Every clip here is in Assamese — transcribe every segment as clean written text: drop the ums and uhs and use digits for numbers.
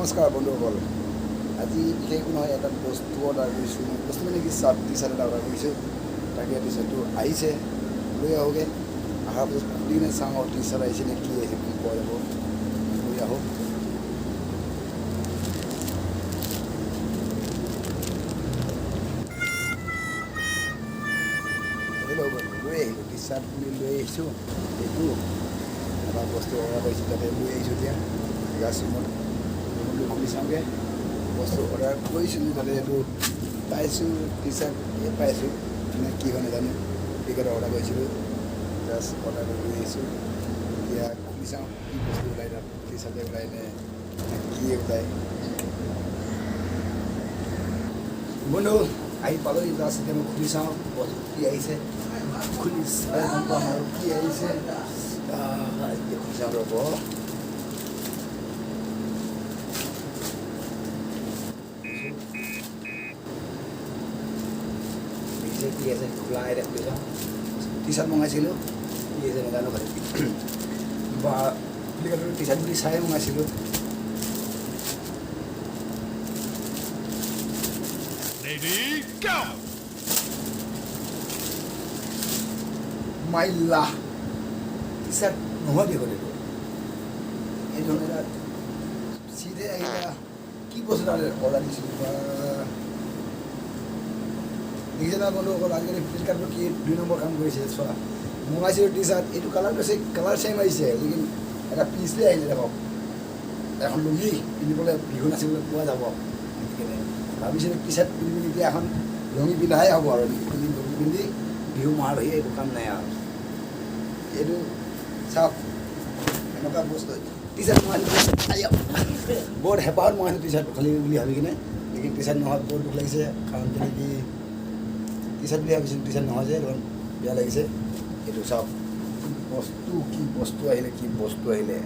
নমস্কাৰ বন্ধুসকল, আজি বিশেষ একো নহয়, এটা বস্তু অৰ্ডাৰ কৰিছোঁ। মই বস্তু মানে কি, চাৰ্ট, টি চাৰ্ট এটা অৰ্ডাৰ কৰিছোঁ। তাকে টি চাৰ্টটো আহিছে, লৈ আহোঁগৈ। অহাৰ পিছত খুলি কিনে চাওঁ আৰু টি চাৰ্ট আহিছে নে কি আহিছে গম পোৱা যাব। লৈ আহোঁ। লৈ আহিলোঁ টি চাৰ্ট বুলি লৈ আহিছোঁ। এইটো এটা বস্তু অৰ্ডাৰ কৰিছোঁ, তাতে লৈ আহিছোঁ। এতিয়া জাষ্ট ৰুমত ৰুমত খুলি চাওঁগৈ। বস্তু অৰ্ডাৰ কৰিছিলোঁ, তাতে এইটো পাইছোঁ, টি চাৰ্ট পাইছোঁ মানে কি হয় নাজানো। ফ্লিপকাৰ্টত অৰ্ডাৰ কৰিছিলোঁ, জাষ্ট অৰ্ডাৰ কৰি লৈ আহিছোঁ। এতিয়া খুলি চাওঁ কি বস্তু ওলায় তাত, টি চাৰ্টে ওলায় নে কি ওলায়। বন্ধু, আহি পালোহি জাষ্ট। এতিয়া মই খুলি চাওঁ বস্তু কি আহিছে। খুলি চাই গম পাম আৰু কি আহিছে। এতিয়া খুলি চাওঁ, ৰ'ব। দেখিছে কি আছে খোলা? এতিয়া খুলি চাওঁ। টি চাৰ্ট মঙাইছিলোঁ, কি আছে নাজানো। খালি বা ফ্লিপকাৰ্টত টি চাৰ্ট বুলি চাই মঙাইছিলোঁ। Ready, go! মাইলা, T shirt নহয় দেখোন এইটো। এই ধৰণে এটা চিধে আহিলা। কি বস্তু তাত অৰ্ডাৰ দিছিলোঁ বা দেখিছে নহয় বন্ধুসকল, আজিকালি ফ্লিপকাৰ্টত কি 2 নম্বৰ কাম কৰিছে চোৱা। মঙাইছিলোঁ টি চাৰ্ট, এইটো কালাৰটো আছে, কালাৰ ছেইম আহিছে, লেকিন এটা পিচলে আহিলে। দেখক, এখন লুঙি পিন্ধিবলৈ, বিহু নাচিবলৈ পোৱা যাব। গতিকে ভাবিছিলোঁ টি চাৰ্ট পিন্ধি পিন্ধি, এতিয়া এখন লুঙি পিন্ধাহে হ'ব আৰু পিন্ধি, লুঙি পিন্ধি বিহু মৰাৰ বাহিৰে একো কাম নাই আৰু। এইটো চাওক, এনেকুৱা বস্তু টি চাৰ্ট মঙাইছিলোঁ, বহুত হেঁপাহত মঙাইছিলোঁ টি চাৰ্ট খালি বুলি ভাবি কিনে, লেকিন টি চাৰ্ট নহয়। বহুত দুখ লাগিছে, কাৰণ কেলৈ কি টি চাৰ্ট বুলি ভাবিছিলোঁ, টি চাৰ্ট নহয় যে দেখোন, বেয়া লাগিছে। এইটো চাওক বস্তু, কি বস্তু আহিলে, কি বস্তু আহিলে।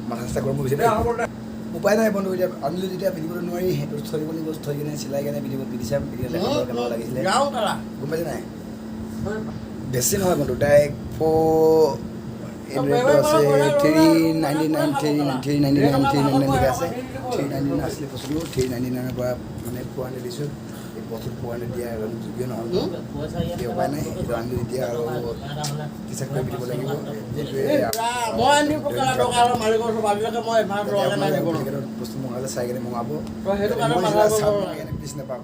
মাথা চাথা গৰম হৈ গৈছে দেই। উপায় নাই বন্ধু, এতিয়া আনিলোঁ যেতিয়া পিন্ধিবলৈ নোৱাৰি, সেইটো থৈ দিব লাগিব। থৈ কিনে চিলাই কিনে পিন্ধিব, পিন্ধি চাম। পিন্ধি কিনে দেখাব কেনেকুৱা লাগিছিলে। গম পাইছে নাই? বেছি নহয় বন্ধু, ডাইৰেক্ট ফ'ৰ ৰেটটো আছে 399, 3 399, 399 লিখা আছে। 399 আছিলে বস্তুটো, 399ৰ পৰা মানে 400 দিছোঁ। এই বস্তুটো 400 দিয়া এজন যোগ্য নহ'ল। এতিয়া উপায় নাই, এইটো আনিলোঁ এতিয়া আৰু টি চাৰ্ট কৰি পিন্ধিব লাগিব। এইটোৱে। বস্তু মঙালে চাই কিনে মঙাব। পিছ নাপাম,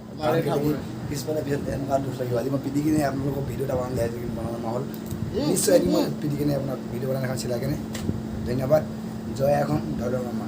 পিছফালে পিছত এনেকুৱা দুখ লাগিব। আজি মই পিন্ধি কিনে আপোনালোকক ভিডিঅ' এটা বনাম দেখাইছোঁ, কিন্তু বনাব নহ'ল। নিশ্চয় এদিন মই পিন্ধি কিনে আপোনাক ভিডিঅ' বনাই এখন চিলাই কিনে। ধন্যবাদ। জয় এখন ধৰ মামা।